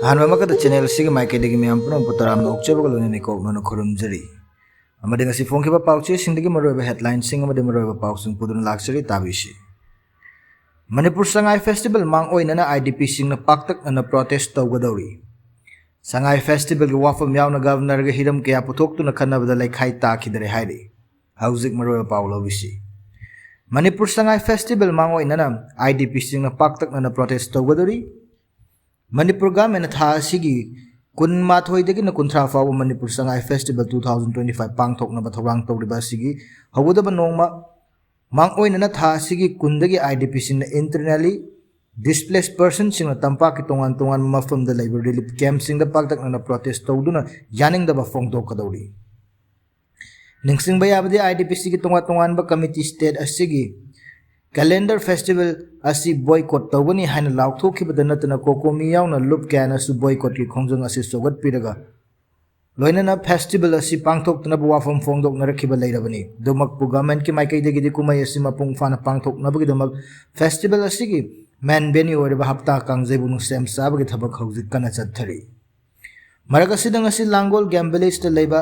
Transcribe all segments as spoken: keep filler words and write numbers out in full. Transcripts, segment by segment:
ꯑꯍꯥꯟꯕ ꯑꯃꯈꯛꯇ ꯆꯦꯅꯦꯜ ꯑꯁꯤꯒꯤ ꯃꯥꯏꯀꯩꯗꯒꯤ ꯃꯌꯥꯝ ꯄꯨꯝꯅꯃꯛꯄꯨ ꯇꯔꯥꯝꯅ ꯑꯣꯛꯆꯕꯒ ꯂꯣꯏꯅꯅ ꯏꯀꯣꯛꯅꯅ ꯈꯨꯔꯨꯝꯖꯔꯤ꯫ ꯑꯃꯗꯤ ꯉꯁꯤ ꯐꯣꯡꯈꯤꯕ ꯄꯥꯎꯆꯦꯁꯤꯡꯗꯒꯤ ꯃꯔꯨꯑꯣꯏꯕ ꯍꯦꯗꯂꯥꯏꯟꯁꯤꯡ ꯑꯃꯗꯤ ꯃꯔꯨꯑꯣꯏꯕ ꯄꯥꯎꯁꯤꯡ ꯄꯨꯗꯨꯅ ꯂꯥꯛꯆꯔꯤ, ꯇꯥꯕꯤꯁꯤ꯫ ꯃꯅꯤꯄꯨꯔ ꯁꯉꯥꯏ ꯐꯦꯁꯇꯤꯚꯦꯜ ꯃꯥꯡ ꯑꯣꯏꯅꯅ IDPꯁꯤꯡꯅ ꯄꯥꯛꯇꯛꯅꯅ ꯄ꯭ꯔꯣꯇꯦꯁ ꯇꯧꯒꯗꯧꯔꯤ꯫ ꯁꯉꯥꯏ ꯐꯦꯁꯇꯤꯚꯦꯜꯒꯤ ꯋꯥꯐꯝ ꯌꯥꯎꯅ ꯒꯕꯔꯅꯔꯒ ꯍꯤꯔꯝ ꯀꯌꯥ ꯄꯨꯊꯣꯛꯇꯨꯅ ꯈꯟꯅꯕꯗ ꯂꯩꯈꯥꯏ ꯇꯥꯈꯤꯗꯔꯦ ꯍꯥꯏꯔꯤ꯫ ꯍꯧꯖꯤꯛ ꯃꯔꯨꯑꯣꯏꯕ ꯄꯥꯎ ꯂꯧꯕꯤꯁꯤ꯫ ꯃꯅꯤꯄꯨꯔ ꯁꯉꯥꯏ ꯐꯦꯁꯇꯤꯚꯦꯜ ꯃꯥꯡ ꯑꯣꯏꯅꯅ IDPꯁꯤꯡꯅ ꯄꯥꯛꯇꯛꯅꯅ ꯄ꯭ꯔꯣꯇꯦꯁ ꯇꯧꯒꯗꯧꯔꯤ꯫ ꯃꯅꯤꯄꯨꯔ ꯒꯃꯦꯟꯅ ꯊꯥ ꯑꯁꯤꯒꯤ ꯀꯨꯟꯃꯥꯊꯣꯏꯗꯒꯤꯅ ꯀꯨꯟꯊ꯭ꯔꯥ ꯐꯥꯎꯕ Manipur Sangai festival two thousand twenty five ꯄꯥꯡꯊꯣꯛꯅꯕ ꯊꯧꯔꯥꯡ ꯇꯧꯔꯤꯕ ꯑꯁꯤꯒꯤ ꯍꯧꯒꯗꯕ ꯅꯣꯡꯃ ꯃꯥꯡ ꯑꯣꯏꯅꯅ ꯊꯥ ꯑꯁꯤꯒꯤ ꯀꯨꯟꯗꯒꯤ IDPꯁꯤꯡꯅ internally displaced personꯁꯤꯡꯅ ꯇꯝꯄꯥꯛꯀꯤ ꯇꯣꯉꯥꯟ ꯇꯣꯉꯥꯟꯕ ꯃꯐꯝꯗ ꯂꯩꯕ ꯔꯤꯂꯤꯐ ꯀꯦꯝꯞꯁꯤꯡꯗ ꯄꯥꯛꯇꯛꯅꯅ ꯄ꯭ꯔꯣꯇꯦꯁ ꯇꯧꯗꯨꯅ ꯌꯥꯅꯤꯡꯗꯕ ꯐꯣꯡꯗꯣꯛꯀꯗꯧꯔꯤ꯫ ꯅꯤꯡꯁꯤꯡꯕ ꯌꯥꯕꯗꯤ, IDPCꯒꯤ ꯇꯣꯉꯥꯟ ꯇꯣꯉꯥꯟꯕ ꯀꯃꯤꯇꯤ ꯁ꯭ꯇꯦꯠ ꯑꯁꯤꯒꯤ ꯀꯦꯂꯦꯟꯗꯔ ꯐꯦꯁꯇꯤꯚꯦꯜ ꯑꯁꯤ ꯕꯣꯏꯀꯣꯠ ꯇꯧꯒꯅꯤ ꯍꯥꯏꯅ ꯂꯥꯎꯊꯣꯛꯈꯤꯕꯗ ꯅꯠꯇꯅ, ꯀꯣꯀꯣꯃꯤ ꯌꯥꯎꯅ ꯂꯨꯞ ꯀꯌꯥꯅꯁꯨ ꯕꯣꯏꯀꯣꯠꯀꯤ ꯈꯣꯡꯖꯪ ꯑꯁꯤ ꯆꯥꯎꯈꯠꯄꯤꯔꯒ ꯂꯣꯏꯅꯅ ꯐꯦꯁꯇꯤꯚꯦꯜ ꯑꯁꯤ ꯄꯥꯡꯊꯣꯛꯇꯅꯕ ꯋꯥꯐꯝ ꯐꯣꯡꯗꯣꯛꯅꯔꯛꯈꯤꯕ ꯂꯩꯔꯕꯅꯤ꯫ ꯑꯗꯨꯃꯛꯄꯨ ꯒꯚꯔꯟꯃꯦꯟꯠꯀꯤ ꯃꯥꯏꯀꯩꯗꯒꯤꯗꯤ ꯀꯨꯝꯍꯩ ꯑꯁꯤ ꯃꯄꯨꯡ ꯐꯥꯅ ꯄꯥꯡꯊꯣꯛꯅꯕꯒꯤꯗꯃꯛ ꯐꯦꯁꯇꯤꯚꯦꯜ ꯑꯁꯤꯒꯤ ꯃꯦꯟ ꯚꯦꯅ꯭ꯌꯨ ꯑꯣꯏꯔꯤꯕ ꯍꯞꯇꯥ ꯀꯥꯡꯖꯩꯕꯨꯡ ꯁꯦꯝ ꯁꯥꯕꯒꯤ ꯊꯕꯛ ꯍꯧꯖꯤꯛ ꯀꯟꯅ ꯆꯠꯊꯔꯤ꯫ ꯃꯔꯛ ꯑꯁꯤꯗ ꯉꯁꯤ ꯂꯥꯡꯒꯣꯜ ꯒꯦꯝ ꯚꯤꯂꯦꯖꯇ ꯂꯩꯕ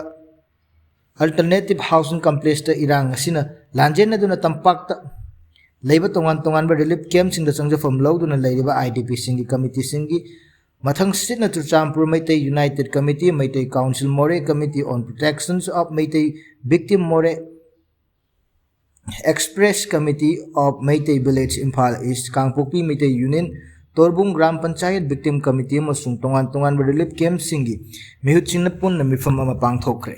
ꯑꯜꯇꯔꯅꯦꯇꯤꯚ ꯍꯥꯎꯁꯤꯡ ꯀꯝꯄ꯭ꯂꯦꯛꯁꯇ ꯏꯔꯥꯡ ꯑꯁꯤꯅ ꯂꯥꯟꯖꯦꯟꯅꯗꯨꯅ ꯇꯝꯄꯥꯛꯇ ꯂꯩꯕ ꯇꯣꯉꯥꯟ ꯇꯣꯉꯥꯟꯕ ꯔꯤꯂꯤꯐ ꯀꯦꯝꯞꯁꯤꯡꯗ ꯆꯪꯖꯐꯝ ꯂꯧꯗꯨꯅ ꯂꯩꯔꯤꯕ IDPꯁꯤꯡꯒꯤ ꯀꯃꯤꯇꯤꯁꯤꯡꯒꯤ ꯃꯊꯪꯁꯤꯠꯅ Churachandpur Meitei united committee, Meitei council Moreh, Committee on Protections of Meitei Victim More, Express Committee of Meitei Village Imphal East, Kangpokpi Meitei union, Torbung gram panchayat victim committee ꯑꯃꯁꯨꯡ ꯇꯣꯉꯥꯟ ꯇꯣꯉꯥꯟꯕ ꯔꯤꯂꯤꯐ ꯀꯦꯝꯞꯁꯤꯡꯒꯤ ꯃꯤꯍꯨꯠꯁꯤꯡꯅ ꯄꯨꯟꯅ ꯃꯤꯐꯝ ꯑꯃ ꯄꯥꯡꯊꯣꯛꯈ꯭ꯔꯦ꯫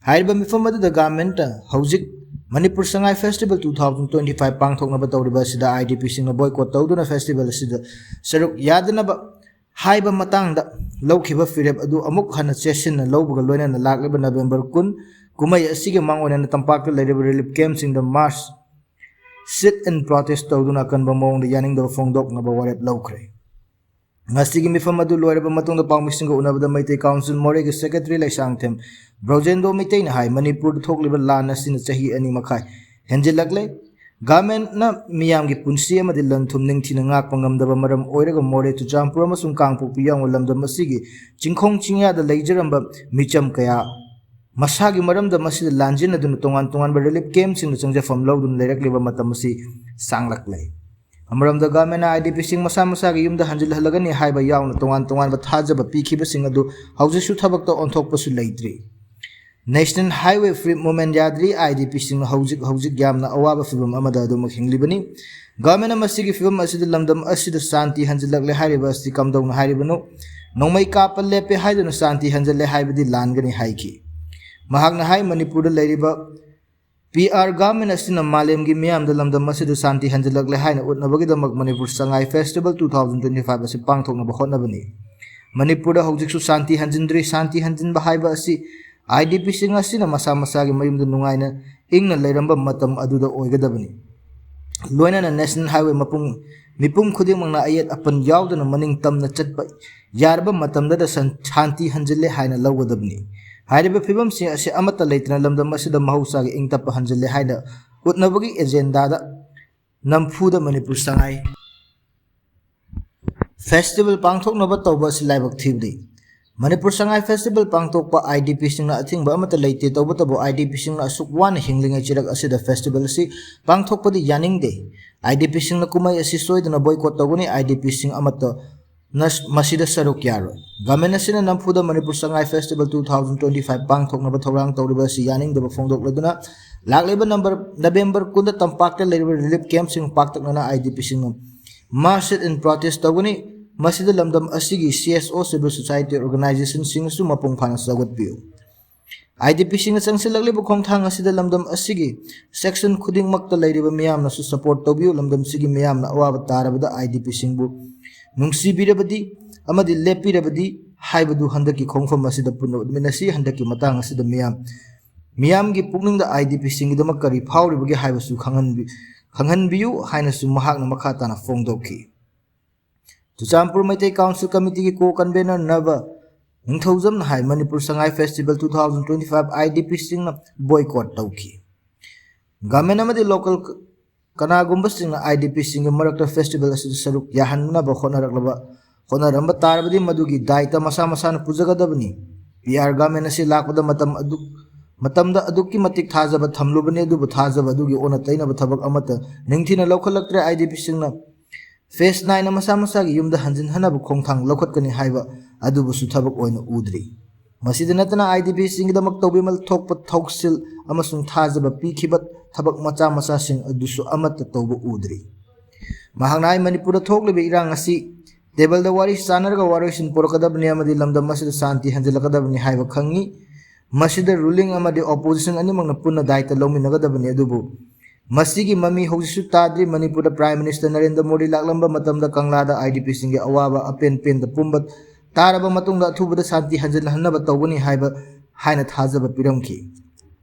ꯍꯥꯏꯔꯤꯕ ꯃꯤꯐꯝ ꯑꯗꯨꯗ ꯒꯚꯔꯟꯃꯦꯟꯠꯇ ꯍꯧꯖꯤꯛ Manipur Sangai festival two thousand twenty five ꯄꯥꯡꯊꯣꯛꯅꯕ ꯇꯧꯔꯤꯕ ꯑꯁꯤꯗ IDPꯁꯤꯡꯅ ꯕꯣꯏꯀꯣꯠ ꯇꯧꯗꯨꯅ ꯐꯦꯁꯇꯤꯚꯦꯜ ꯑꯁꯤꯗ ꯁꯔꯨꯛ ꯌꯥꯗꯅꯕ ꯍꯥꯏꯕ ꯃꯇꯥꯡꯗ ꯂꯧꯈꯤꯕ ꯐꯤꯔꯦꯞ ꯑꯗꯨ ꯑꯃꯨꯛ ꯍꯟꯅ ꯆꯦꯠꯁꯤꯟꯅ ꯂꯧꯕꯒ ꯂꯣꯏꯅꯅ ꯂꯥꯛꯂꯤꯕ ꯅꯕꯦꯝꯕꯔ ꯀꯨꯟ ꯀꯨꯝꯍꯩ ꯑꯁꯤꯒꯤ ꯃꯥꯡ ꯑꯣꯏꯅꯅ ꯇꯝꯄꯥꯛꯇ ꯂꯩꯔꯤꯕ ꯔꯤꯂꯤꯐ ꯀꯦꯝꯞꯁꯤꯡꯗ ꯃꯥꯔꯆ sit in protest ꯇꯧꯗꯨꯅ ꯑꯀꯟꯕ ꯃꯑꯣꯡꯗ ꯌꯥꯅꯤꯡꯗꯕ ꯐꯣꯡꯗꯣꯛꯅꯕ ꯋꯥꯔꯦꯞ ꯂꯧꯈ꯭ꯔꯦ꯫ ꯉꯁꯤꯒꯤ ꯃꯤꯐꯝ ꯑꯗꯨ ꯂꯣꯏꯔꯕ ꯃꯇꯨꯡꯗ ꯄꯥꯎꯃꯤꯁꯤꯡꯒ ꯎꯅꯕꯗ ꯃꯩꯇꯩ ꯀꯥꯎꯟꯁꯤꯜ ꯃꯣꯔꯦꯒꯤ ꯁꯦꯀ꯭ꯔꯦꯇꯔꯤ ꯂꯩꯁꯥꯡꯊꯦꯝ ꯕ꯭ꯔꯣꯖꯦꯟꯗꯣ ꯃꯩꯇꯩꯅ ꯍꯥꯏ, ꯃꯅꯤꯄꯨꯔꯗ ꯊꯣꯛꯂꯤꯕ ꯂꯥꯟ ꯑꯁꯤꯅ ꯆꯍꯤ ꯑꯅꯤ ꯃꯈꯥꯏ ꯍꯦꯟꯖꯤꯜꯂꯛꯂꯦ꯫ ꯒꯚꯔꯟꯃꯦꯟꯠꯅ ꯃꯤꯌꯥꯝꯒꯤ ꯄꯨꯟꯁꯤ ꯑꯃꯗꯤ ꯂꯟ ꯊꯨꯝ ꯅꯤꯡꯊꯤꯅ ꯉꯥꯛꯄ ꯉꯝꯗꯕ ꯃꯔꯝ ꯑꯣꯏꯔꯒ ꯃꯣꯔꯦ, ꯆꯨꯔꯆꯥꯟꯄꯨꯔ ꯑꯃꯁꯨꯡ ꯀꯥꯡꯄꯣꯛꯄꯤ ꯌꯥꯎꯅ ꯂꯝꯗꯝ ꯑꯁꯤꯒꯤ ꯆꯤꯡꯈꯣꯡ ꯆꯤꯡꯌꯥꯗ ꯂꯩꯖꯔꯝꯕ ꯃꯤꯆꯝ ꯀꯌꯥ ꯃꯁꯥꯒꯤ ꯃꯔꯝꯗ ꯃꯁꯤꯗ ꯂꯥꯟꯖꯦꯟꯅꯗꯨꯅ ꯇꯣꯉꯥꯟ ꯇꯣꯉꯥꯟꯕ ꯔꯤꯂꯤꯐ ꯀꯦꯝꯞꯁꯤꯡꯗ ꯆꯪꯖꯐꯝ ꯂꯧꯗꯨꯅ ꯂꯩꯔꯛꯂꯤꯕ ꯃꯇꯝ ꯑꯁꯤ ꯁꯥꯡꯂꯛꯂꯦ꯫ ꯑꯃꯔꯣꯝꯗ ꯒꯚꯔꯟꯃꯦꯟꯠꯅ ꯑꯥꯏ ꯗꯤ ꯄꯤꯁꯤꯡ ꯃꯁꯥ ꯃꯁꯥꯒꯤ ꯌꯨꯝꯗ ꯍꯟꯖꯤꯜꯍꯜꯂꯒꯅꯤ ꯍꯥꯏꯕ ꯌꯥꯎꯅ ꯇꯣꯉꯥꯟ ꯇꯣꯉꯥꯟꯕ ꯊꯥꯖꯕ ꯄꯤꯈꯤꯕꯁꯤꯡ ꯑꯗꯨ ꯍꯧꯖꯤꯛꯁꯨ ꯊꯕꯛꯇ ꯑꯣꯟꯊꯣꯛꯄꯁꯨ ꯂꯩꯇ꯭ꯔꯤ꯫ ꯅꯦꯁꯅꯦꯜ ꯍꯥꯏꯋꯦ ꯐ꯭ꯔꯤ ꯃꯨꯚꯃꯦꯟꯠ ꯌꯥꯗ꯭ꯔꯤ, ꯑꯥꯏ ꯗꯤ ꯄꯤꯁꯤꯡꯅ ꯍꯧꯖꯤꯛ ꯍꯧꯖꯤꯛ ꯌꯥꯝꯅ ꯑꯋꯥꯕ ꯐꯤꯕꯝ ꯑꯃꯗ ꯑꯗꯨꯃꯛ ꯍꯤꯡꯂꯤꯕꯅꯤ꯫ ꯒꯚꯔꯟꯃꯦꯟꯠꯅ ꯃꯁꯤꯒꯤ ꯐꯤꯕꯝ ꯑꯁꯤꯗ ꯂꯝꯗꯝ ꯑꯁꯤꯗ ꯁꯥꯟꯇꯤ ꯍꯟꯖꯤꯜꯂꯛꯂꯦ ꯍꯥꯏꯔꯤꯕ ꯑꯁꯤ ꯀꯝꯗꯧꯅ ꯍꯥꯏꯔꯤꯕꯅꯣ? ꯅꯣꯡꯃꯩ ꯀꯥꯞꯄ ꯂꯦꯞꯄꯦ ꯍꯥꯏꯗꯨꯅ ꯁꯥꯟꯇꯤ ꯍꯟꯖꯤꯜꯂꯦ ꯍꯥꯏꯕꯗꯤ ꯂꯥꯟꯒꯅꯤ ꯍꯥꯏꯈꯤ꯫ ꯃꯍꯥꯛꯅ ꯍꯥꯏ, ꯃꯅꯤꯄꯨꯔꯗ ꯂꯩꯔꯤꯕ ꯄꯤ ꯑꯥꯔ ꯒꯚꯔꯟꯃꯦꯟꯠ ꯑꯁꯤꯅ ꯃꯥꯂꯦꯝꯒꯤ ꯃꯤꯌꯥꯝꯗ ꯂꯝꯗꯝ ꯑꯁꯤꯗ ꯁꯥꯟꯇꯤ ꯍꯟꯖꯤꯜꯂꯛꯂꯦ ꯍꯥꯏꯅ ꯎꯠꯅꯕꯒꯤꯗꯃꯛ Manipur Sangai festival two thousand twenty five ꯑꯁꯤ ꯄꯥꯡꯊꯣꯛꯅꯕ ꯍꯣꯠꯅꯕꯅꯤ꯫ ꯃꯅꯤꯄꯨꯔꯗ ꯍꯧꯖꯤꯛꯁꯨ ꯁꯥꯟꯇꯤ ꯍꯟꯖꯤꯟꯗ꯭ꯔꯤ꯫ ꯁꯥꯟꯇꯤ ꯍꯟꯖꯤꯟꯕ ꯍꯥꯏꯕ ꯑꯁꯤ ꯑꯥꯏ ꯗꯤ ꯄꯤꯁꯤꯡ ꯑꯁꯤꯅ ꯃꯁꯥ ꯃꯁꯥꯒꯤ ꯃꯌꯨꯝꯗ ꯅꯨꯡꯉꯥꯏꯅ ꯏꯪꯅ ꯂꯩꯔꯝꯕ ꯃꯇꯝ ꯑꯗꯨꯗ ꯑꯣꯏꯒꯗꯕꯅꯤ꯫ ꯂꯣꯏꯅꯅ ꯅꯦꯁꯅꯦꯜ ꯍꯥꯏꯋꯦ ꯃꯄꯨꯡ, ꯃꯤꯄꯨꯝ ꯈꯨꯗꯤꯡꯃꯛꯅ ꯑꯌꯦꯠ ꯑꯄꯟ ꯌꯥꯎꯗꯅ ꯃꯅꯤꯡ ꯇꯝꯅ ꯆꯠꯄ ꯌꯥꯔꯕ ꯃꯇꯝꯗꯗ ꯁꯟ-, ꯁꯥꯟꯇꯤ ꯍꯟꯖꯤꯜꯂꯦ ꯍꯥꯏꯅ ꯂꯧꯒꯗꯕꯅꯤ꯫ ꯍꯥꯏꯔꯤꯕ ꯐꯤꯕꯝꯁꯤꯡ ꯑꯁꯤ ꯑꯃꯠꯇ ꯂꯩꯇꯅ ꯂꯝꯗꯝ ꯑꯁꯤꯗ ꯃꯍꯧꯁꯥꯒꯤ ꯏꯪ ꯇꯞꯄ ꯍꯟꯖꯤꯜꯂꯦ ꯍꯥꯏꯅ ꯎꯠꯅꯕꯒꯤ ꯑꯦꯖꯦꯟꯗꯥꯗ ꯅꯝꯐꯨꯗ ꯃꯅꯤꯄꯨꯔ ꯁꯉꯥꯏ ꯐꯦꯁꯇꯤꯚꯦꯜ ꯄꯥꯡꯊꯣꯛꯅꯕ ꯇꯧꯕ ꯑꯁꯤ ꯂꯥꯏꯕꯛ ꯊꯤꯕꯅꯤ꯫ ꯃꯅꯤꯄꯨꯔ ꯁꯉꯥꯏ ꯐꯦꯁꯇꯤꯚꯦꯜ ꯄꯥꯡꯊꯣꯛꯄ ꯑꯥꯏ ꯗꯤ ꯄꯤꯁꯤꯡꯅ ꯑꯊꯤꯡꯕ ꯑꯃꯠꯇ ꯂꯩꯇꯦ꯫ ꯇꯧꯕꯇꯕꯨ ꯑꯥꯏ ꯗꯤ ꯄꯤꯁꯤꯡꯅ ꯑꯁꯨꯛ ꯋꯥꯅ ꯍꯤꯡꯂꯤꯉꯩ ꯆꯤꯔꯛ ꯑꯁꯤꯗ ꯐꯦꯁꯇꯤꯚꯦꯜ ꯑꯁꯤ ꯄꯥꯡꯊꯣꯛꯄꯗꯤ ꯌꯥꯅꯤꯡꯗꯦ꯫ ꯑꯥꯏ ꯗꯤ ꯄꯤꯁꯤꯡꯅ ꯀꯨꯝꯍꯩ ꯑꯁꯤ ꯁꯣꯏꯗꯅ ꯕꯣꯏꯀꯣꯠ ꯇꯧꯒꯅꯤ꯫ ꯑꯥꯏ ꯗꯤ ꯄꯤꯁꯤꯡ ꯑꯃꯠꯇ ꯅ ꯃꯁꯤꯗ ꯁꯔꯨꯛ ꯌꯥꯔꯣꯏ꯫ ꯒꯚꯔꯟꯃꯦꯟꯠ ꯑꯁꯤꯅ ꯅꯝꯐꯨꯗ Manipur Sangai festival two thousand twenty five ꯄꯥꯡꯊꯣꯛꯅꯕ ꯊꯧꯔꯥꯡ ꯇꯧꯔꯤꯕ ꯑꯁꯤ ꯌꯥꯅꯤꯡꯗꯕ ꯐꯣꯡꯗꯣꯛꯂꯗꯨꯅ ꯂꯥꯛꯂꯤꯕ ꯅꯝꯕꯔ, ꯅꯕꯦꯝꯕꯔ ꯀꯨꯟꯗ ꯇꯝꯄꯥꯛꯇ ꯂꯩꯔꯤꯕ ꯔꯤꯂꯤꯐ ꯀꯦꯝꯞꯁꯤꯡ ꯄꯥꯛꯇꯛꯅꯅ ꯑꯥꯏ ꯗꯤ ꯄꯤꯁꯤꯡꯅ ꯃꯥꯔꯆ ꯁꯤꯠ ꯏꯟ ꯄ꯭ꯔꯣꯇꯦꯁ ꯇꯧꯒꯅꯤ꯫ ꯃꯁꯤꯗ ꯂꯝꯗꯝ ꯑꯁꯤꯒꯤ ꯁꯤ ꯑꯦꯁ ꯑꯣ, ꯁꯤꯚꯤꯜ ꯁꯣꯁꯥꯏꯇꯤ ꯑꯣꯔꯒꯅꯥꯏꯖꯦꯁꯟꯁꯤꯡꯅꯁꯨ ꯃꯄꯨꯡ ꯐꯥꯅ ꯁꯧꯒꯠꯄꯤꯌꯨ꯫ ꯑꯥꯏ ꯗꯤ ꯄꯤꯁꯤꯡꯅ ꯆꯪꯁꯤꯜꯂꯛꯂꯤꯕ ꯈꯣꯡꯊꯥꯡ ꯑꯁꯤꯗ ꯂꯝꯗꯝ ꯑꯁꯤꯒꯤ ꯁꯦꯛꯁꯟ ꯈꯨꯗꯤꯡꯃꯛꯇ ꯂꯩꯔꯤꯕ ꯃꯤꯌꯥꯝꯅꯁꯨ ꯁꯄꯣꯔꯠ ꯇꯧꯕꯤꯌꯨ꯫ ꯂꯝꯗꯝꯁꯤꯒꯤ ꯃꯤꯌꯥꯝꯅ ꯑꯋꯥꯕ ꯇꯥꯔꯕꯗ ꯑꯥꯏ ꯗꯤ ꯄꯤꯁꯤꯡꯕꯨ ꯅꯨꯡꯁꯤꯕꯤꯔꯕꯗꯤ ꯑꯃꯗꯤ ꯂꯦꯞꯄꯤꯔꯕꯗꯤ ꯍꯥꯏꯕꯗꯨ ꯍꯟꯗꯛꯀꯤ ꯈꯣꯡꯐꯝ ꯑꯁꯤꯗ ꯄꯨꯟꯅ ꯎꯠꯃꯤꯟꯅꯁꯤ꯫ ꯍꯟꯗꯛꯀꯤ ꯃꯇꯥꯡ ꯑꯁꯤꯗ ꯃꯤꯌꯥꯝ, ꯃꯤꯌꯥꯝꯒꯤ ꯄꯨꯛꯅꯤꯡꯗ ꯑꯥꯏ ꯗꯤ ꯄꯤꯁꯤꯡꯒꯤꯗꯃꯛ ꯀꯔꯤ ꯐꯥꯎꯔꯤꯕꯒꯦ ꯍꯥꯏꯕꯁꯨ ꯈꯪꯍꯟꯕꯤ-, ꯈꯪꯍꯟꯕꯤꯌꯨ ꯍꯥꯏꯅꯁꯨ ꯃꯍꯥꯛꯅ ꯃꯈꯥ ꯇꯥꯅ ꯐꯣꯡꯗꯣꯛꯈꯤ꯫ Churachandpur Meitei council ꯀꯃꯤꯇꯤꯒꯤ co convenor ꯅꯕ ꯅꯤꯡꯊꯧꯖꯝꯅ ꯍꯥꯏ, Manipur Sangai festival two thousand twenty five I D ꯄꯤꯁꯤꯡꯅ ꯕꯣꯏꯀꯣꯠ ꯇꯧꯈꯤ꯫ ꯒꯚꯔꯟꯃꯦꯟꯠ ꯑꯃꯗꯤ ꯂꯣꯀꯦꯜ ꯀ-, ꯀꯅꯥꯒꯨꯝꯕꯁꯤꯡꯅ IDPꯁꯤꯡꯒꯤ ꯃꯔꯛꯇ festival ꯑꯁꯤꯗ ꯁꯔꯨꯛ ꯌꯥꯍꯟꯅꯕ ꯍꯣꯠꯅꯔꯛꯂꯕ, ꯍꯣꯠꯅꯔꯝꯕ ꯇꯥꯔꯕꯗꯤ ꯃꯗꯨꯒꯤ ꯗꯥꯏꯇ ꯃꯁꯥ ꯃꯁꯥꯅ ꯄꯨꯖꯒꯗꯕꯅꯤ꯫ PR government ꯑꯁꯤ ꯂꯥꯛꯄꯗ ꯃꯇꯝ ꯑꯗꯨ, ꯃꯇꯝꯗ ꯑꯗꯨꯛꯀꯤ ꯃꯇꯤꯛ ꯊꯥꯖꯕ ꯊꯝꯂꯨꯕꯅꯤ, ꯑꯗꯨꯕꯨ ꯊꯥꯖꯕ ꯑꯗꯨꯒꯤ ꯑꯣꯟꯅ ꯇꯩꯅꯕ ꯊꯕꯛ ꯑꯃꯠꯇ ꯅꯤꯡꯊꯤꯅ ꯂꯧꯈꯠꯂꯛꯇ꯭ꯔꯦ꯫ IDPꯁꯤꯡꯅ phase nineꯅ ꯃꯁꯥ ꯃꯁꯥꯒꯤ ꯌꯨꯝꯗ ꯍꯟꯖꯤꯟꯍꯟꯅꯕ ꯈꯣꯡꯊꯥꯡ ꯂꯧꯈꯠꯀꯅꯤ ꯍꯥꯏꯕ ꯑꯗꯨꯕꯨꯁꯨ ꯊꯕꯛ ꯑꯣꯏꯅ ꯎꯗ꯭ꯔꯤ꯫ ꯃꯁꯤꯗ ꯅꯠꯇꯅ IDPꯁꯤꯡꯒꯤꯗꯃꯛ ꯇꯧꯕꯤꯃꯜ ꯊꯣꯛꯄ ꯊꯧꯁꯤꯜ ꯑꯃꯁꯨꯡ ꯊꯥꯖꯕ ꯄꯤꯈꯤꯕ ꯊꯕꯛ ꯃꯆꯥ ꯃꯆꯥꯁꯤꯡ ꯑꯗꯨꯁꯨ ꯑꯃꯠꯇ ꯇꯧꯕ ꯎꯗ꯭ꯔꯤ꯫ ꯃꯍꯥꯛꯅ ꯍꯥꯏ, ꯃꯅꯤꯄꯨꯔꯗ ꯊꯣꯛꯂꯤꯕ ꯏꯔꯥꯡ ꯑꯁꯤ ꯇꯦꯕꯜꯗ ꯋꯥꯔꯤ ꯆꯥꯅꯔꯒ ꯋꯥꯔꯣꯏꯁꯤꯟ ꯄꯨꯔꯛꯀꯗꯕꯅꯤ ꯑꯃꯗꯤ ꯂꯝꯗꯝ ꯑꯁꯤꯗ ꯁꯥꯟꯇꯤ ꯍꯟꯖꯤꯜꯂꯛꯀꯗꯕꯅꯤ ꯍꯥꯏꯕ ꯈꯪꯏ꯫ ꯃꯁꯤꯗ ruling ꯑꯃꯗꯤ opposition ꯑꯅꯤꯃꯛꯅ ꯄꯨꯟꯅ ꯗꯥꯏꯇ ꯂꯧꯃꯤꯟꯅꯒꯗꯕꯅꯤ꯫ ꯑꯗꯨꯕꯨ ꯃꯁꯤꯒꯤ ꯃꯃꯤ ꯍꯧꯖꯤꯛꯁꯨ ꯇꯥꯗ꯭ꯔꯤ꯫ ꯃꯅꯤꯄꯨꯔꯗ Prime Minister ꯅꯔꯦꯟꯗ꯭ꯔ ꯃꯣꯗꯤ ꯂꯥꯛꯂꯝꯕ ꯃꯇꯝꯗ ꯀꯪꯂꯥꯗ IDPꯁꯤꯡꯒꯤ ꯑꯋꯥꯕ ꯑꯄꯦꯟ ꯄꯦꯟꯗ ꯄꯨꯝꯕ ꯇꯥꯔꯕ ꯃꯇꯨꯡꯗ ꯑꯊꯨꯕꯗ ꯁꯥꯟꯇꯤ ꯍꯟꯖꯤꯜꯍꯟꯅꯕ ꯇꯧꯒꯅꯤ ꯍꯥꯏꯕ, ꯍꯥꯏꯅ ꯊꯥꯖꯕ ꯄꯤꯔꯝꯈꯤ꯫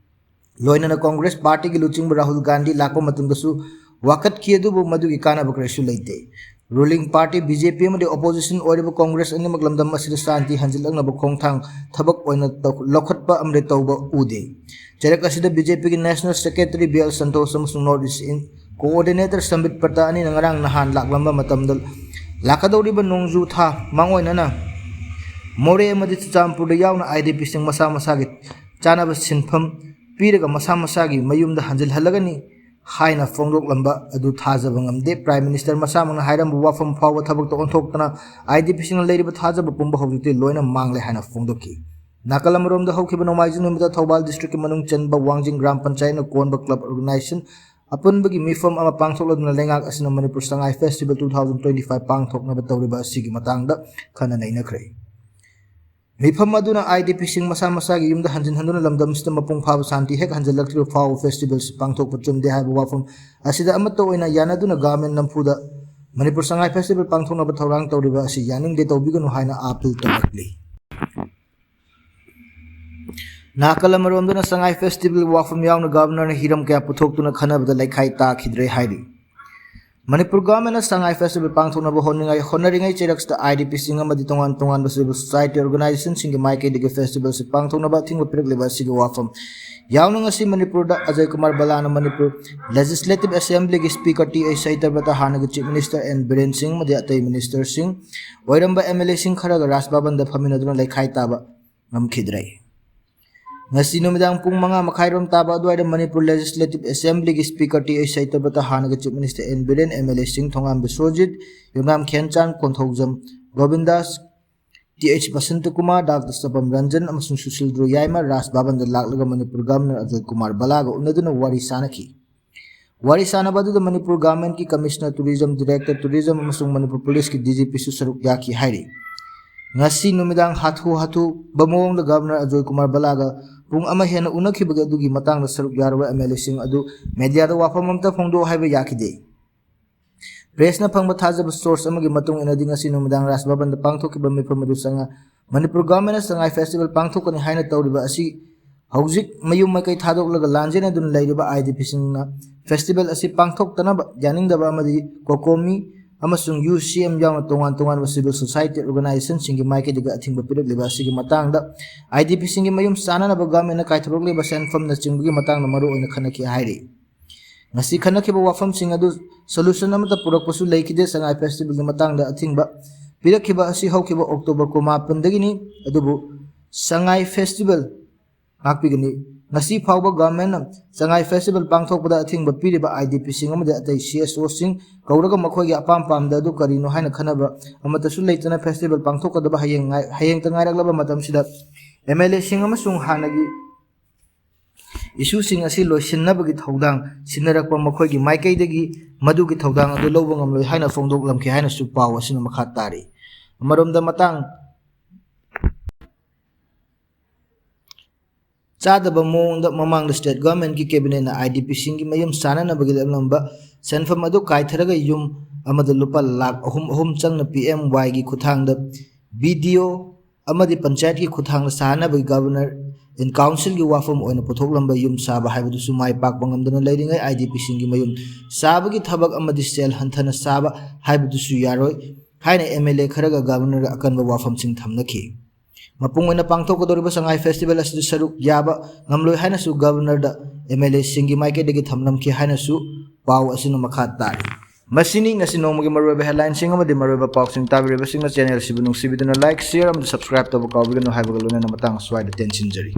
ꯂꯣꯏꯅꯅ Congress partyꯒꯤ ꯂꯨꯆꯤꯡꯕ ꯔꯥꯍꯨꯜ ꯒꯥꯟꯙꯤ ꯂꯥꯛꯄ ꯃꯇꯝꯗꯁꯨ ꯋꯥꯀꯠꯈꯤ, ꯑꯗꯨꯕꯨ ꯃꯗꯨꯒꯤ ꯀꯥꯟꯅꯕ ꯀꯔꯤꯁꯨ ꯂꯩꯇꯦ꯫ Ruling party BJP ꯑꯃꯗꯤ opposition ꯑꯣꯏꯔꯤꯕ Congress ꯑꯅꯤꯃꯛ ꯂꯝꯗꯝ ꯑꯁꯤꯗ ꯁꯥꯟꯇꯤ ꯍꯟꯖꯤꯜꯂꯛꯅꯕ ꯈꯣꯡꯊꯥꯡ ꯊꯕꯛ ꯑꯣꯏꯅ ꯇꯧ-, ꯂꯧꯈꯠꯄ ꯑꯃꯗꯤ ꯇꯧꯕ ꯎꯗꯦ꯫ ꯆꯩꯔꯛ ꯑꯁꯤꯗ BJPꯒꯤ National Secretary B L Santosh ꯑꯃꯁꯨꯡ North East coordinator ꯁꯝꯕꯤꯠ ꯄꯇ꯭ꯔ ꯑꯅꯤꯅ ꯉꯔꯥꯡ ꯅꯍꯥꯟ ꯂꯥꯛꯂꯝꯕ ꯃꯇꯝꯗ ꯂꯥꯛꯀꯗꯧꯔꯤꯕ ꯅꯣꯡꯖꯨ ꯊꯥ ꯃꯥꯡꯑꯣꯏꯅꯅ ꯃꯣꯔꯦ ꯑꯃꯗꯤ ꯆꯨꯔꯆꯥꯟꯄꯨꯔꯗ ꯌꯥꯎꯅ IDPꯁꯤꯡ ꯃꯁꯥ ꯃꯁꯥꯒꯤ ꯆꯥꯅꯕ ꯁꯤꯟꯐꯝ ꯄꯤꯔꯒ ꯃꯁꯥ ꯃꯁꯥꯒꯤ ꯃꯌꯨꯝꯗ ꯍꯟꯖꯤꯜꯍꯜꯂꯒꯅꯤ ꯍꯥꯏꯅ ꯐꯣꯡꯗꯣꯛꯂꯝꯕ ꯑꯗꯨ ꯊꯥꯖꯕ ꯉꯝꯗꯦ꯫ Prime Minister ꯃꯁꯥꯃꯛꯅ ꯍꯥꯏꯔꯝꯕ ꯋꯥꯐꯝ ꯐꯥꯎꯕ ꯊꯕꯛꯇ ꯑꯣꯟꯊꯣꯛꯇꯅ IDPꯁꯤꯡꯅ ꯂꯩꯔꯤꯕ ꯊꯥꯖꯕ ꯄꯨꯝꯕ ꯍꯧꯖꯤꯛꯇꯤ ꯂꯣꯏꯅ ꯃꯥꯡꯂꯦ ꯍꯥꯏꯅ ꯐꯣꯡꯗꯣꯛꯈꯤ꯫ ꯅꯥꯀꯜ ꯑꯃꯔꯣꯝꯗ ꯍꯧꯈꯤꯕ ꯅꯣꯡꯃꯥꯏꯖꯤꯡ ꯅꯨꯃꯤꯠꯇ ꯊꯧꯕꯥꯜ districtꯀꯤ ꯃꯅꯨꯡ ꯆꯟꯕ ꯋꯥꯡꯖꯤꯡ ꯒ꯭ꯔꯥꯝ ꯄꯟꯆꯥꯌꯠꯅ ꯀꯣꯟꯕ club organization ꯑꯄꯨꯟꯕꯒꯤ ꯃꯤꯐꯝ ꯑꯃ ꯄꯥꯡꯊꯣꯛꯂꯗꯨꯅ ꯂꯩꯉꯥꯛ ꯑꯁꯤꯅ Manipur Sangai festival two thousand twenty five ꯄꯥꯡꯊꯣꯛꯅꯕ ꯇꯧꯔꯤꯕ ꯑꯁꯤꯒꯤ ꯃꯇꯥꯡꯗ ꯈꯟꯅ ꯅꯩꯅꯈ꯭ꯔꯦ꯫ ꯃꯤꯐꯝ ꯑꯗꯨꯅ IDPꯁꯤꯡ ꯃꯁꯥ ꯃꯁꯥꯒꯤ ꯌꯨꯝꯗ ꯍꯟꯖꯤꯟꯍꯟꯗꯨꯅ ꯂꯝꯗꯝꯁꯤꯗ ꯃꯄꯨꯡ ꯐꯥꯕ ꯁꯥꯟꯇꯤ ꯍꯦꯛ ꯍꯟꯖꯤꯜꯂꯛꯇ꯭ꯔꯤꯕ ꯐꯥꯎꯕ festivalꯁꯤ ꯄꯥꯡꯊꯣꯛꯄ ꯆꯨꯝꯗꯦ ꯍꯥꯏꯕ ꯋꯥꯐꯝ ꯑꯁꯤꯗ ꯑꯃꯠꯇ ꯑꯣꯏꯅ ꯌꯥꯅꯗꯨꯅ government ꯅꯝꯐꯨꯗ ꯃꯅꯤꯄꯨꯔ ꯁꯉꯥꯏ festival ꯄꯥꯡꯊꯣꯛꯅꯕ ꯊꯧꯔꯥꯡ ꯇꯧꯔꯤꯕ ꯑꯁꯤ ꯌꯥꯅꯤꯡꯗꯦ, ꯇꯧꯕꯤꯒꯅꯨ ꯍꯥꯏꯅ appeal ꯇꯧꯔꯛꯂꯤ꯫ ꯅꯥꯀꯜ ꯑꯃꯔꯣꯝꯗꯅ ꯁꯉꯥꯏ festival ꯋꯥꯐꯝ ꯌꯥꯎꯅ governorꯅ ꯍꯤꯔꯝ ꯀꯌꯥ ꯄꯨꯊꯣꯛꯇꯨꯅ ꯈꯟꯅꯕꯗ ꯂꯩꯈꯥꯏ ꯇꯥꯈꯤꯗ꯭ꯔꯦ ꯍꯥꯏꯔꯤ꯫ ꯃꯅꯤꯄꯨꯔ ꯒꯚꯔꯟꯃꯦꯟꯅ ꯁꯉꯥꯏ ꯐꯦꯁꯇꯤꯚꯦꯜ ꯄꯥꯡꯊꯣꯛꯅꯕ ꯍꯣꯠꯅꯔꯤꯉꯩ ꯍꯣꯠꯅꯔꯤꯉꯩ ꯆꯩꯔꯛꯁꯤꯗ ꯑꯥꯏ ꯗꯤ ꯄꯤꯁꯤꯡ ꯑꯃꯗꯤ ꯇꯣꯉꯥꯟ ꯇꯣꯉꯥꯟꯕ ꯁꯤꯚꯤꯜ ꯁꯣꯁꯥꯏꯇꯤ ꯑꯣꯔꯒꯅꯥꯏꯖꯦꯁꯟꯁꯤꯡꯒꯤ ꯃꯥꯏꯀꯩꯗꯒꯤ ꯐꯦꯁꯇꯤꯚꯦꯜꯁꯤ ꯄꯥꯡꯊꯣꯛꯅꯕ ꯑꯊꯤꯡꯕ ꯄꯤꯔꯛꯂꯤꯕ ꯑꯁꯤꯒꯤ ꯋꯥꯐꯝ ꯌꯥꯎꯅ ꯉꯁꯤ ꯃꯅꯤꯄꯨꯔꯗ ꯑꯖꯌ ꯀꯨꯃꯥꯔ ꯕꯂꯥꯅ ꯃꯅꯤꯄꯨꯔ ꯂꯦꯖꯤꯁꯂꯦꯇꯤꯚ ꯑꯦꯁꯦꯝꯕ꯭ꯂꯤꯒꯤ ꯁ꯭ꯄꯤꯀꯔ ꯇꯤ ꯑꯩꯆ ꯁꯩꯇꯕ꯭ꯔꯇ, ꯍꯥꯟꯅꯒꯤ ꯆꯤꯐ ꯃꯤꯅꯤꯁꯇꯔ ꯑꯦꯟ ꯕꯤꯔꯦꯟ ꯁꯤꯡ ꯑꯃꯗꯤ ꯑꯇꯩ ꯃꯤꯅꯤꯁꯇꯔꯁꯤꯡ ꯑꯣꯏꯔꯝꯕ ꯑꯦꯝ ꯑꯦꯜ ꯑꯦꯁꯤꯡ ꯈꯔꯒ ꯔꯥꯖ ꯚꯕꯟꯗ ꯐꯝꯃꯤꯟꯅꯗꯨꯅ ꯂꯩꯈꯥꯏ ꯇꯥꯕ ꯉꯝꯈꯤꯗ꯭ꯔꯦ꯫ ꯉꯁꯤ ꯅꯨꯃꯤꯗꯥꯡ ꯄꯨꯡ ꯃꯉꯥ ꯃꯈꯥꯏꯔꯣꯝ ꯇꯥꯕ ꯑꯗꯨꯋꯥꯏꯗ ꯃꯅꯤꯄꯨꯔ ꯂꯦꯖꯤꯁꯂꯦꯇꯤꯚ ꯑꯦꯁꯦꯝꯕ꯭ꯂꯤꯒꯤ ꯁ꯭ꯄꯤꯀꯔ ꯇꯤ ꯑꯩꯆ ꯁꯩꯇꯕ꯭ꯔꯇ, ꯍꯥꯟꯅꯒꯤ chief minister N Biren, M L ꯑꯦꯁꯤꯡ Thongam Biswajit, Yumnam Khemchand, Konthoujam Govindas, T H Basantakumar, doctor Sapam Ranjan ꯑꯃꯁꯨꯡ ꯁꯨꯁꯤꯜ ꯗ꯭ꯔꯣ ꯌꯥꯏꯃ ꯔꯥꯖ ꯚꯕꯟꯗ ꯂꯥꯛꯂꯒ ꯃꯅꯤꯄꯨꯔ ꯒꯚꯔꯅꯔ ꯑꯖꯌ ꯀꯨꯃꯥꯔ ꯕꯂꯥꯒ ꯎꯅꯗꯨꯅ ꯋꯥꯔꯤ ꯁꯥꯅꯈꯤ꯫ ꯋꯥꯔꯤ ꯁꯥꯅꯕ ꯑꯗꯨꯗ ꯃꯅꯤꯄꯨꯔ ꯒꯚꯔꯟꯃꯦꯟꯠꯀꯤ ꯀꯃꯤꯁꯅꯔ ꯇꯨꯔꯤꯖꯝ, ꯗꯤꯔꯦꯛꯇꯔ ꯇꯨꯔꯤꯖꯝ ꯑꯃꯁꯨꯡ ꯃꯅꯤꯄꯨꯔ ꯄꯨꯂꯤꯁꯀꯤ ꯗꯤ ꯖꯤ ꯄꯤꯁꯨ ꯁꯔꯨꯛ ꯌꯥꯈꯤ ꯍꯥꯏꯔꯤ꯫ ꯉꯁꯤ ꯅꯨꯃꯤꯗꯥꯡ ꯍꯥꯊꯨ ꯍꯥꯊꯨꯕ ꯃꯑꯣꯡꯗ ꯒꯚꯔꯅꯔ ꯑꯖꯣꯏ ꯀꯨꯃꯥꯔ ꯕꯂꯥꯒ ꯄꯨꯡ ꯑꯃ ꯍꯦꯟꯅ ꯎꯅꯈꯤꯕꯒꯤ ꯑꯗꯨꯒꯤ ꯃꯇꯥꯡꯗ ꯁꯔꯨꯛ ꯌꯥꯔꯨꯕ ꯑꯦꯝ ꯑꯦꯜ ꯑꯦꯁꯤꯡ ꯑꯗꯨ ꯃꯦꯗꯤꯌꯥꯗ ꯋꯥꯐꯝ ꯑꯃꯠꯇ ꯐꯣꯡꯗꯣꯛꯎ ꯍꯥꯏꯕ ꯌꯥꯈꯤꯗꯦ꯫ ꯄ꯭ꯔꯦꯁꯅ ꯐꯪꯕ ꯊꯥꯖꯕ ꯁꯣꯔꯁ ꯑꯃꯒꯤ ꯃꯇꯨꯡ ꯏꯟꯅꯗꯤ, ꯉꯁꯤ ꯅꯨꯃꯤꯗꯥꯡ ꯔꯥꯖ ꯚꯕꯟꯗ ꯄꯥꯡꯊꯣꯛꯈꯤꯕ ꯃꯤꯐꯝ ꯑꯗꯨ ꯆꯪꯉ ꯃꯅꯤꯄꯨꯔ ꯒꯚꯔꯟꯃꯦꯟꯠꯅ ꯁꯉꯥꯏ ꯐꯦꯁꯇꯤꯚꯦꯜ ꯄꯥꯡꯊꯣꯛꯀꯅꯤ ꯍꯥꯏꯅ ꯇꯧꯔꯤꯕ ꯑꯁꯤ ꯍꯧꯖꯤꯛ ꯃꯌꯨꯝ ꯃꯀꯩ ꯊꯥꯗꯣꯛꯂꯒ ꯂꯥꯟꯖꯦꯟꯅꯗꯨꯅ ꯂꯩꯔꯤꯕ ꯑꯥꯏ ꯗꯤ ꯄꯤꯁꯤꯡꯅ ꯐꯦꯁꯇꯤꯚꯦꯜ ꯑꯁꯤ ꯄꯥꯡꯊꯣꯛꯇꯅꯕ ꯌꯥꯅꯤꯡꯗꯕ ꯑꯃꯗꯤ ꯀꯣꯀꯣꯃꯤ ꯑꯃꯁꯨꯡ ꯌꯨ ꯁꯤ ꯑꯦꯝ ꯌꯥꯎꯅ ꯇꯣꯉꯥꯟ ꯇꯣꯉꯥꯟꯕ ꯁꯤꯚꯤꯜ ꯁꯣꯁꯥꯏꯇꯤ ꯑꯣꯔꯒꯅꯥꯏꯖꯦꯁꯟꯁꯤꯡꯒꯤ ꯃꯥꯏꯀꯩꯗꯒꯤ ꯑꯊꯤꯡꯕ ꯄꯤꯔꯛꯂꯤꯕ ꯑꯁꯤꯒꯤ ꯃꯇꯥꯡꯗ, ꯑꯥꯏ ꯗꯤ ꯄꯤꯁꯤꯡꯒꯤ ꯃꯌꯨꯝ ꯁꯥꯅꯅꯕ ꯒꯚꯔꯟꯃꯦꯟꯠꯅ ꯀꯥꯏꯊꯣꯔꯛꯂꯤꯕ ꯁꯦꯟꯐꯝꯅꯆꯤꯡꯕꯒꯤ ꯃꯇꯥꯡꯗ ꯃꯔꯨ ꯑꯣꯏꯅ ꯈꯟꯅꯈꯤ ꯍꯥꯏꯔꯤ꯫ ꯉꯁꯤ ꯈꯟꯅꯈꯤꯕ ꯋꯥꯐꯝꯁꯤꯡ ꯑꯗꯨ ꯁꯣꯂꯨꯁꯟ ꯑꯃꯠꯇ ꯄꯨꯔꯛꯄꯁꯨ ꯂꯩꯈꯤꯗꯦ꯫ ꯁꯉꯥꯏ ꯐꯦꯁꯇꯤꯚꯦꯜꯒꯤ ꯃꯇꯥꯡꯗ ꯑꯊꯤꯡꯕ ꯄꯤꯔꯛꯈꯤꯕ ꯑꯁꯤ ꯍꯧꯈꯤꯕ ꯑꯣꯛꯇꯣꯕꯔ ꯀꯨꯟꯃꯥꯄꯟꯗꯒꯤꯅꯤ, ꯑꯗꯨꯕꯨ ꯁꯉꯥꯏ ꯐꯦꯁꯇꯤꯚꯦꯜ ꯉꯥꯛꯄꯤꯒꯅꯤ꯫ ꯉꯁꯤ ꯐꯥꯎꯕ ꯒꯚꯔꯟꯃꯦꯟꯠꯅ ꯁꯉꯥꯏ ꯐꯦꯁꯇꯤꯚꯦꯜ ꯄꯥꯡꯊꯣꯛꯄꯗ ꯑꯊꯤꯡꯕ ꯄꯤꯔꯤꯕ ꯑꯥꯏ ꯗꯤ ꯄꯤꯁꯤꯡ ꯑꯃꯗꯤ ꯑꯇꯩ ꯁꯤ ꯑꯦꯁ ꯑꯣꯁꯤꯡ ꯀꯧꯔꯒ ꯃꯈꯣꯏꯒꯤ ꯑꯄꯥꯝ ꯄꯥꯝꯗ ꯑꯗꯨ ꯀꯔꯤꯅꯣ ꯍꯥꯏꯅ ꯈꯟꯅꯕ ꯑꯃꯠꯇꯁꯨ ꯂꯩꯇꯅ ꯐꯦꯁꯇꯤꯚꯦꯜ ꯄꯥꯡꯊꯣꯛꯀꯗꯕ ꯍꯌꯦꯡ ꯉꯥꯏ-, ꯍꯌꯦꯡꯇ ꯉꯥꯏꯔꯛꯂꯕ ꯃꯇꯝꯁꯤꯗ ꯑꯦꯝ ꯑꯦꯜ ꯑꯦꯁꯤꯡ ꯑꯃꯁꯨꯡ ꯍꯥꯟꯅꯒꯤ ꯏꯁꯨꯁꯤꯡ ꯑꯁꯤ ꯂꯣꯏꯁꯤꯟꯅꯕꯒꯤ ꯊꯧꯗꯥꯡ ꯁꯤꯟꯅꯔꯛꯄ ꯃꯈꯣꯏꯒꯤ ꯃꯥꯏꯀꯩꯗꯒꯤ ꯃꯗꯨꯒꯤ ꯊꯧꯗꯥꯡ ꯑꯗꯨ ꯂꯧꯕ ꯉꯝꯂꯣꯏ ꯍꯥꯏꯅ ꯐꯣꯡꯗꯣꯛꯂꯝꯈꯤ ꯍꯥꯏꯅꯁꯨ ꯄꯥꯎ ꯑꯁꯤꯅ ꯃꯈꯥ ꯇꯥꯔꯤ꯫ ꯑꯃꯔꯣꯝꯗ, ꯃꯇꯥꯡ ꯆꯥꯗꯕ ꯃꯑꯣꯡꯗ ꯃꯃꯥꯡꯗ ꯁ꯭ꯇꯦꯠ ꯒꯚꯔꯟꯃꯦꯟꯠꯀꯤ ꯀꯦꯕꯤꯅꯦꯠꯅ ꯑꯥꯏ ꯗꯤ ꯄꯤꯁꯤꯡꯒꯤ ꯃꯌꯨꯝ ꯁꯥꯅꯅꯕꯒꯤ ꯂꯦꯞꯂꯝꯕ ꯁꯦꯟꯐꯝ ꯑꯗꯨ ꯀꯥꯏꯊꯔꯒ ꯌꯨꯝ ꯑꯃꯗ ꯂꯨꯄꯥ ꯂꯥꯈ ꯑꯍꯨꯝ ꯑꯍꯨꯝ ꯆꯪꯅ ꯄꯤ ꯑꯦꯝ ꯋꯥꯏꯒꯤ ꯈꯨꯠꯊꯥꯡꯗ ꯕꯤ ꯗꯤ ꯑꯣ ꯑꯃꯗꯤ ꯄꯟꯆꯥꯌꯠꯀꯤ ꯈꯨꯠꯊꯥꯡꯗ ꯁꯥꯅꯕꯒꯤ ꯒꯚꯔꯅꯔ in councilꯒꯤ ꯋꯥꯐꯝ ꯑꯣꯏꯅ ꯄꯨꯊꯣꯛꯂꯝꯕ ꯌꯨꯝ ꯁꯥꯕ ꯍꯥꯏꯕꯗꯨꯁꯨ ꯃꯥꯏ ꯄꯥꯛꯄ ꯉꯝꯗꯅ ꯂꯩꯔꯤꯉꯩ IDPꯁꯤꯡꯒꯤ ꯃꯌꯨꯝ ꯁꯥꯕꯒꯤ ꯊꯕꯛ ꯑꯃꯗꯤ ꯁꯦꯜ ꯍꯟꯊꯅ ꯁꯥꯕ ꯍꯥꯏꯕꯗꯨꯁꯨ ꯌꯥꯔꯣꯏ ꯍꯥꯏꯅ MLA ꯈꯔꯒ Governorꯒ ꯑꯀꯟꯕ ꯋꯥꯐꯝꯁꯤꯡ ꯊꯝꯅꯈꯤ꯫ ꯃꯄꯨꯡ ꯑꯣꯏꯅ ꯄꯥꯡꯊꯣꯛꯀꯗꯧꯔꯤꯕ ꯁꯉꯥꯏ festival ꯑꯁꯤꯗ ꯁꯔꯨꯛ ꯌꯥꯕ ꯉꯝꯂꯣꯏ ꯍꯥꯏꯅꯁꯨ Governorꯗ MLAꯁꯤꯡꯒꯤ ꯃꯥꯏꯀꯩꯗꯒꯤ ꯊꯝꯂꯝꯈꯤ ꯍꯥꯏꯅꯁꯨ ꯄꯥꯎ ꯑꯁꯤꯅ ꯃꯈꯥ ꯇꯥꯔꯤ꯫ ꯃꯁꯤꯅꯤ ꯉꯁꯤ ꯅꯣꯡꯃꯒꯤ ꯃꯔꯨꯑꯣꯏꯕ headlineꯁꯤꯡ ꯑꯃꯗꯤ ꯃꯔꯨꯑꯣꯏꯕ ꯄꯥꯎꯁꯤꯡ꯫ ꯇꯥꯕꯤꯔꯤꯕꯁꯤꯡꯅ channelꯁꯤꯕꯨ ꯅꯨꯡꯁꯤꯕꯤꯗꯨꯅ like, share ꯑꯃꯗꯤ subscribe ꯇꯧꯕ ꯀꯥꯎꯕꯤꯒꯅꯨ ꯍꯥꯏꯕꯒ ꯂꯣꯏꯅꯅ ꯃꯇꯥꯡ ꯑꯁ꯭ꯋꯥꯏꯗ ꯇꯦꯟꯁꯤꯟꯖꯔꯤ꯫